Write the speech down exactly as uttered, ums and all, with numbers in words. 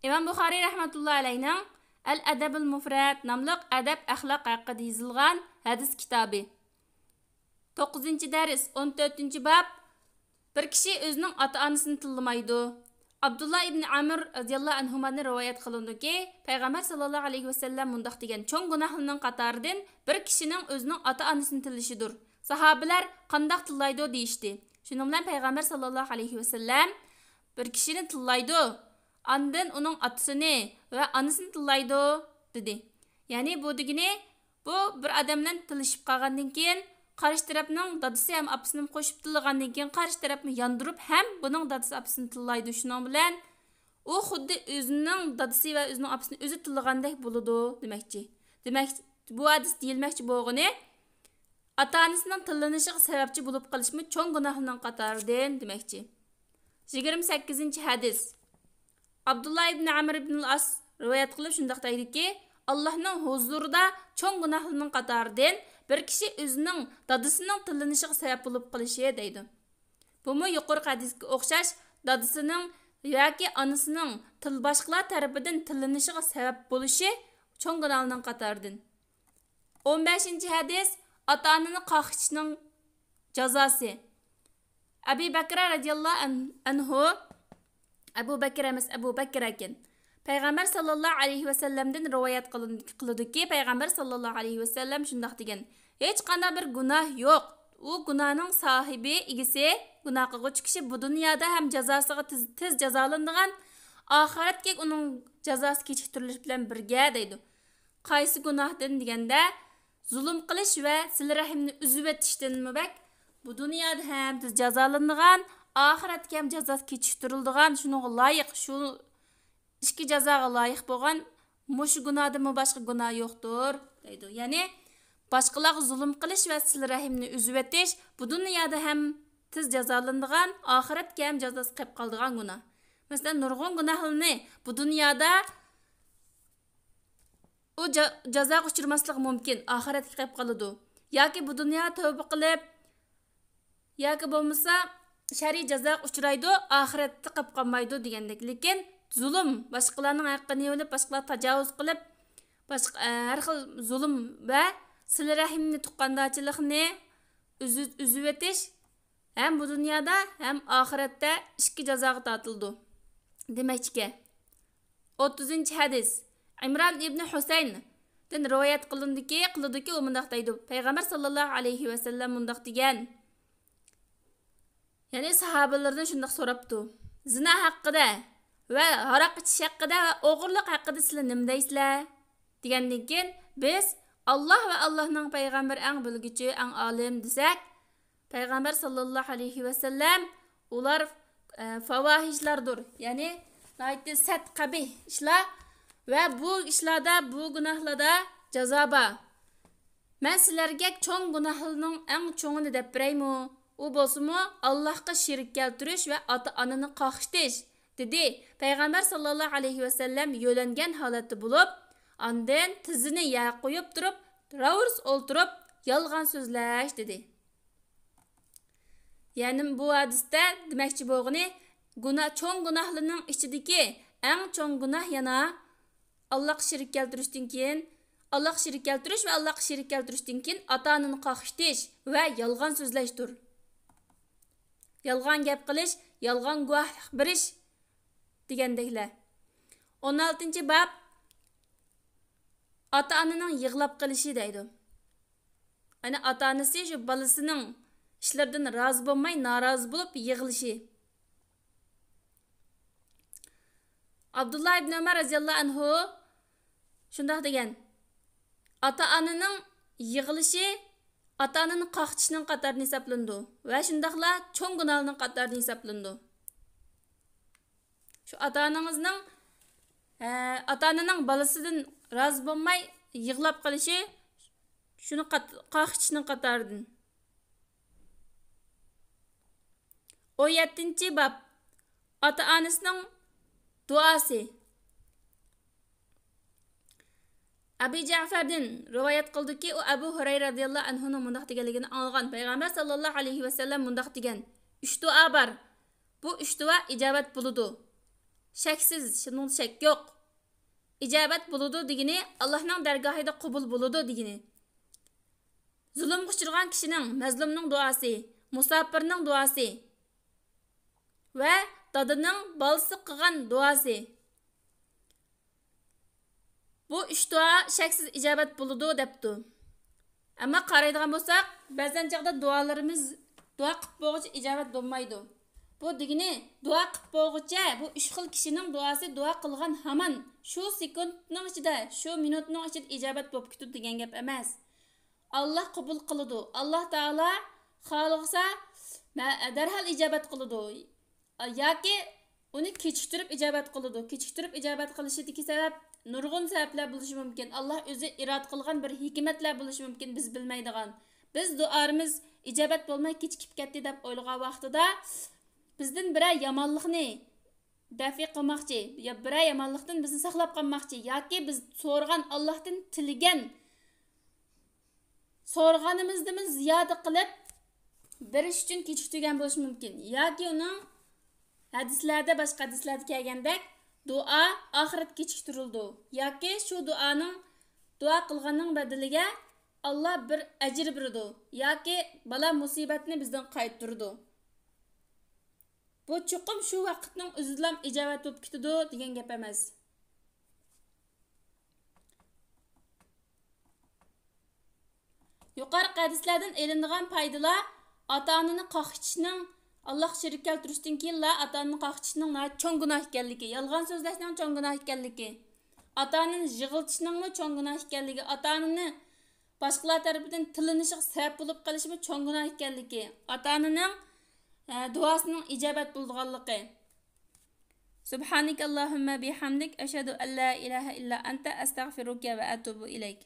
ئىمام بۇخارىي رەھمەتۇللا ئەلەينىڭ ئەل ئەدەبۇل مۇفرەد ناملىق ئەدەپ ئەخلاق ھەققىدە يېزىلغان ھەدىس كىتابى. توققۇزىنچى دەرس، ئون تۆتىنچى باب. بىر كىشى ئۆزىنىڭ ئاتا-ئانىسىنى تىللىمايدۇ. ئابدۇللا ئىبنى ئامىر رەزىياللاھۇ ئەنھۇمادىن رىۋايەت قىلىنىدۇكى، پەيغەمبەر ساللاللاھۇ ئەلەيھى ۋەسەللەم مۇنداق دېگەن: «چوڭ گۇناھلارنىڭ قاتارىدىن بىر كىشىنىڭ ئۆزىنىڭ ئاتا-ئانىسىنى تىللىشىدۇر.» ساھابىلەر: «قانداق تىللايدۇ؟» دېيىشتى. شۇنىڭ بىلەن پەيغەمبەر ساللاللاھۇ ئەلەيھى ۋەسەللەم: «بىر كىشىنى تىللايدۇ، ئاندىن ئۇنىڭ ئاتىسىنى ۋە ئانىسىنى تىللايدۇ» دېدى. يەنى بۇ دېگىنى، بۇ بىر ئادەم بىلەن تىللىشىپ قالغاندىن كېيىن، قارشى تەرەپنىڭ دادىسى ھەم ئاپىسىنى قوشۇپ تىللىغاندىن كېيىن، قارشى تەرەپمۇ ياندۇرۇپ ھەم بۇنىڭ دادىسى ئاپىسىنى تىللايدۇ. شۇنىڭ بىلەن ئۇ خۇددى ئۆزىنىڭ دادىسى ۋە ئۆزىنىڭ ئاپىسىنى ئۆزى تىللىغاندەك بولىدۇ دېمەكچى. دېمەك، بۇ ھەدىس دېيىلمەكچى بولغىنى، ئاتا-ئانىسىنىڭ تىللىنىشىغا سەۋەبچى بولۇپ قېلىشمۇ چوڭ گۇناھلارنىڭ قاتارىدىن دېمەكچى. يىگىرمە سەككىزىنچى ھەدىس. ئابدۇللا ئىبنى ئەمر ئىبنىل ئاس رىۋايەت قىلىپ شۇنداق دەيدۇكى، «ئاللاھنىڭ ھۇزۇرىدا چوڭ گۇناھلارنىڭ قاتارىدىن بىر كىشى ئۆزىنىڭ دادىسىنىڭ تىللىنىشىغا سەۋەب بولۇپ قېلىشى» دەيدۇ. بۇمۇ يۇقىرىقى ھەدىسكە ئوخشاش، دادىسىنىڭ ياكى ئانىسىنىڭ تىل، باشقىلار تەرىپىدىن تىللىنىشىغا سەۋەب بولۇشى چوڭ گۇناھلارنىڭ قاتارىدىن. ئون بەشىنچى ھەدىس، ئاتا-ئانىنى قاقشىتىشنىڭ جازاسى. ئەبى بەكرە رەزىياللاھۇ ئەن-، ئەنھۇ، ئەبۇ بەكرە ئەمەس، ئەبۇ بەكرە ئىكەن. پەيغەمبەر ساللاللاھۇ ئەلەيھى ۋەسەللەمدىن رىۋايەت قىلىن-، قىلىدۇكى، پەيغەمبەر ساللاللاھۇ ئەلەيھى ۋەسەللەم شۇنداق دېگەن: «ھېچقانداق بىر گۇناھ يوق، ئۇ گۇناھنىڭ ساھىبى، ئىگىسى، گۇناھ قىلغۇچى كىشى بۇ دۇنيادا ھەم جازاسىغا تېز، تېز جازالىنىدىغان، ئاخىرەتكە ئۇنىڭ جازاسى كېچىكتۈرۈلۈش بىلەن بىرگە» دەيدۇ. قايسى گۇناھتىن دېگەندە، زۇلۇم قىلىش ۋە سىلە رەھىمنى ئۈزۈۋېتىشتىنمۇ بەك، بۇ دۇنيادا ھەم تېز جازالىنىدىغان، ئاخىرەتتە ھەم جازاسى كېچىكتۈرۈلىدىغان، شۇنىڭغا لايىق، شۇ ئىككى جازاغا لايىق بولغان مۇشۇ گۇناھدىنمۇ باشقا گۇناھ يوقتۇر، دەيدۇ. يەنى، باشقىلارغا زۇلۇم قىلىش ۋە سىلە رەھىمنى ئۈزۈۋېتىش بۇ دۇنيادا ھەم تېز جازالىنىدىغان، ئاخىرەتتە ھەم جازاسى قېلىپ قالىدىغان گۇناھ. مەسىلەن، نۇرغۇن گۇناھلارنى بۇ دۇنيادا ئۇ جا-، جازاغا ئۇچرىماسلىقى مۇمكىن، ئاخىرەتكە قېلىپ قالىدۇ. ياكى بۇ دۇنيا تەۋبە قىلىپ، ياكى بولمىسا شەرئىي جازاغا ئۇچرايدۇ، ئاخىرەتتە قېلىپ قالمايدۇ دېگەندەك. لېكىن زۇلۇم، باشقىلارنىڭ ھەققىنى يېۋېلىپ، باشقىلارغا تاجاۋۇز قىلىپ، باشقا، ئە، ھەر خىل زۇلۇم ۋە سىلە رەھىمنى، تۇغقاندارچىلىقنى ئۈزۈ-، ئۈزۈۋېتىش، ھەم بۇ دۇنيادا، ھەم ئاخىرەتتە ئىككى جازاغا تارتىلىدۇ دېمەكچىكەن. ئوتتۇزىنچى ھەدىس. ئىمران ئىبنى ھۈسەيندىن رىۋايەت قىلىنىدۇكى، قىلىدۇكى، ئۇ مۇنداق دەيدۇ: پەيغەمبەر ساللاللاھۇ ئەلەيھى ۋەسەللەم مۇنداق دېگەن، يەنى ساھابىلىرىدىن شۇنداق سوراپتۇ: «زىنا ھەققىدە ۋە ھاراق ئىچىش ھەققىدە ۋە ئوغرىلىق ھەققىدە سىلەر نېمە دەيسىلەر؟» دېگەندىن كېيىن، بىز، «ئاللاھ ۋە ئاللاھنىڭ پەيغەمبىرى ئەڭ بىلگۈچى، ئەڭ ئالىم» دېسەك، پەيغەمبەر ساللاللاھۇ ئەلەيھى ۋەسەللەم، ئۇلار، ئە، فاۋاھىشلاردۇر، يەنى ناھايىتى سەت، قەبىھ ئىشلار ۋە بۇ ئىشلاردا، بۇ گۇناھلاردا جازا بار. مەن سىلەرگە چوڭ گۇناھلارنىڭ ئەڭ چوڭىنى دەپ بېرەيمۇ؟ ئۇ بولسىمۇ ئاللاھقا شېرىك كەلتۈرۈش ۋە ئاتا-ئانىنى قاقشىتىش، دېدى. پەيغەمبەر ساللاللاھۇ ئەلەيھى ۋەسەللەم يۆلەنگەن ھالەتتە بولۇپ، ئاندىن تىزىنى يەرگە قويۇپ تۇرۇپ، راۋۇرۇس ئولتۇرۇپ، يالغان سۆزلەش، دېدى. يەنى بۇ ھەدىستە دېمەكچى بولغىنى، گۇناھ، چوڭ گۇناھلىرىنىڭ ئىچىدىكى ئەڭ چوڭ گۇناھ يەنە ئاللاغا شېرىك كەلتۈرۈشتىن كېيىن، ئاللاغا شېرىك كەلتۈرۈش ۋە ئاللاغا شېرىك كەلتۈرۈشتىن كېيىن ئاتا-ئانىنى قاقشىتىش ۋە يالغان سۆزلەشتۇر. يالغان گەپ قىلىش، يالغان گۇۋاھلىق بېرىش دېگەندەكلەر. ئون ئالتىنچى باب، ئاتا-ئانىنىڭ يىغلاپ قېلىشى دەيدۇ. يەنى ئاتا-ئانىسى شۇ بالىسىنىڭ ئىشلىرىدىن رازى بولماي، نارازى بولۇپ يىغلىشى. ئابدۇللا ئىبن ئۆمەر رەزىياللاھۇ ئەنھۇ شۇنداق دېگەن: «ئاتا-ئانىنىڭ يىغلىشى ئاتا-ئانىنى قاقشىتىشنىڭ قاتارىدىن ھېسابلىنىدۇ ۋە شۇنداقلا چوڭ گۇناھلارنىڭ قاتارىدىن ھېسابلىنىدۇ.» شۇ ئاتا-ئانىڭىزنىڭ، ئە، ئاتا-ئانىنىڭ بالىسىدىن رازى بولماي يىغلاپ قېلىشى شۇنى قات-، قاقشىتىشنىڭ قاتارىدىن. ئون يەتتىنچى باب. ئاتا-ئانىسىنىڭ دۇئاسى. ئەبى جەفەردىن رىۋايەت قىلدىكى، ئۇ ئەبۇ ھۇرەيرە رەزىياللاھۇ ئەنھۇنىڭ مۇنداق دېگەنلىكىنى ئاڭلىغان. پەيغەمبەر ساللاللاھۇ ئەلەيھى ۋەسەللەم مۇنداق دېگەن: «ئۈچ دۇئا بار. بۇ ئۈچ دۇئا ئىجابەت بولىدۇ. شەكسىز، شۇنىڭدا شەك يوق. ئىجابەت بولىدۇ دېگىنى، ئاللاھنىڭ دەرگاھىدا قوبۇل بولىدۇ دېگىنى. زۇلۇمغا ئۇچرىغان كىشىنىڭ، مەزلۇمنىڭ دۇئاسى، مۇساپىرنىڭ دۇئاسى ۋە دادىنىڭ بالىسى قىلغان دۇئاسى. بۇ ئۈچ دۇئا شەكسىز ئىجابەت بولىدۇ دەپتۇ. ئەمما قارايدىغان بولساق، بەزەن چاغدا دۇئالىرىمىز دۇئا قىلىپ بولغۇچە ئىجابەت بولمايدۇ. بۇ دېگىنى، دۇئا قىلىپ بولغۇچە، بۇ ئۈچ خىل كىشىنىڭ دۇئاسى دۇئا قىلغان ھامان شۇ سېكۇنتنىڭ ئىچىدە، شۇ مىنۇتنىڭ ئىچىدە ئىجابەت بولۇپ كېتىدۇ دېگەن گەپ ئەمەس. ئاللا قوبۇل قىلىدۇ. ئاللا تائالا خالىغۇسا، مە-، دەرھال ئىجابەت قىلىدۇ. ياكى ئۇنى كېچىكتۈرۈپ ئىجابەت قىلىدۇ. كېچىكتۈرۈپ ئىجابەت قىلىشىدىكى سەۋەب نۇرغۇن سەۋەبلەر بولۇشى مۇمكىن. ئاللا ئۆزى ئىرادە قىلغان بىر ھېكمەتلەر بولۇشى مۇمكىن، بىز بىلمەيدىغان. بىز دۇئالىرىمىز ئىجابەت بولماي كېچىكىپ كەتتى دەپ ئويلىغان ۋاقتىدا، بىزدىن بىرەر يامانلىقنى دەفئى قىلماقچى، يا بىرەر يامانلىقتىن بىزنى ساقلاپ قالماقچى، ياكى بىز سورىغان، ئاللاھتىن تىلىگەن، سورىغىنىمىزدىنمۇ زىيادە قىلىپ بېرىش ئۈچۈن كېچىكتۈرگەن بولۇشى مۇمكىن. ياكى ئۇنىڭ ھەدىسلەردە، باشقا ھەدىسلەردە كەلگەندەك، دۇئا ئاخىرەتكە كېچىكتۈرۈلىدۇ. ياكى شۇ دۇئانىڭ، دۇئا قىلغاننىڭ بەدىلىگە ئاللا بىر ئەجىر بېرىدۇ. ياكى بالا مۇسىبەتنى بىزدىن قايتۇرىدۇ. بۇ چوقۇم شۇ ۋاقىتنىڭ ئۆزىدىلا ئىجابەت بولۇپ كېتىدۇ دېگەن گەپ ئەمەس. يۇقىرىقى ھەدىسلەردىن ئېلىنىدىغان پايدىلار، ئاتا-ئانىنى قاقشىتىشنىڭ، ئاللاغا شېرىك كەلتۈرۈشتىن كېيىنلا ئاتا-ئانىنى قاقشىتىشنىڭ ناھايىتى چوڭ گۇناھ ئىكەنلىكى، يالغان سۆزلەشنىڭ چوڭ گۇناھ ئىكەنلىكى، ئاتا-ئانىنى يىغلىتىشنىڭمۇ چوڭ گۇناھ ئىكەنلىكى، ئاتا-ئانىنى باشقىلار تەرىپىدىن تىللىنىشىغا سەۋەب بولۇپ قېلىشىمۇ چوڭ گۇناھ ئىكەنلىكى، ئاتا-ئانىنىڭ، ئە، دۇئاسىنىڭ ئىجابەت بولىدىغانلىقى. سبحانك اللهم بحمدك، أشهد أن لا إله إلا أنت، أستغفرك وأتوب إليك.